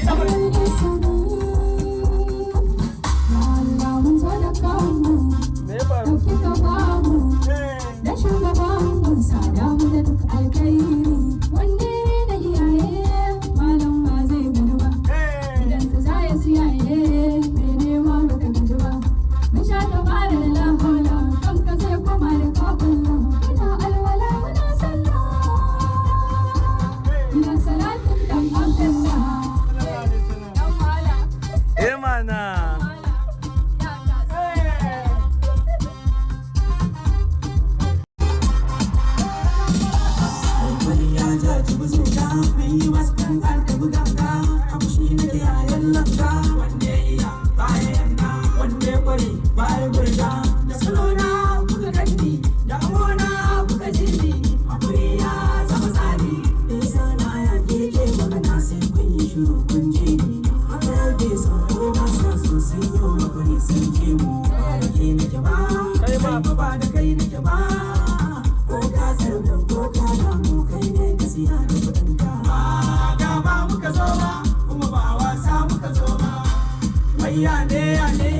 Ya Allah, mun zo da kanmu. Me ya faru? Ɗauki ka bamu da shugaban sada mu da duk alkhairi. Wanda na iyaye, malam ba zai gani ba. Idan ka za ya siyaye, mai nema baka gaji ba. Mun sha tabara da la haula, kanka zai koma da kakulla. Muna alwala, muna sallah. Ina salatin dan Abdullah. Dan mala. Eh mana. Mala. Ya ta. Wani ya jaji buzuka, mun yi wasu kan da buganga, abu shi nake yayan langa. Wanda ya iya baya yanka, wanda ya kware baya gurga. Da salona kuka ganni, da amona kuka ji ni, hakuri ya zama tsari. Isa na ya ke magana, sai kun yi shiru kun ji ni. Haka yake so ko ba sa so, sun yi hakuri sun ce mu. Ba da ke nake ba, kai ba ba da kai nake ba. Ko ka zarga ko ka damu, kai ne ka siya da kuɗin ka. Ba gaba muka zo ba, kuma ba wasa muka zo ba. Wai ya ne ya ne.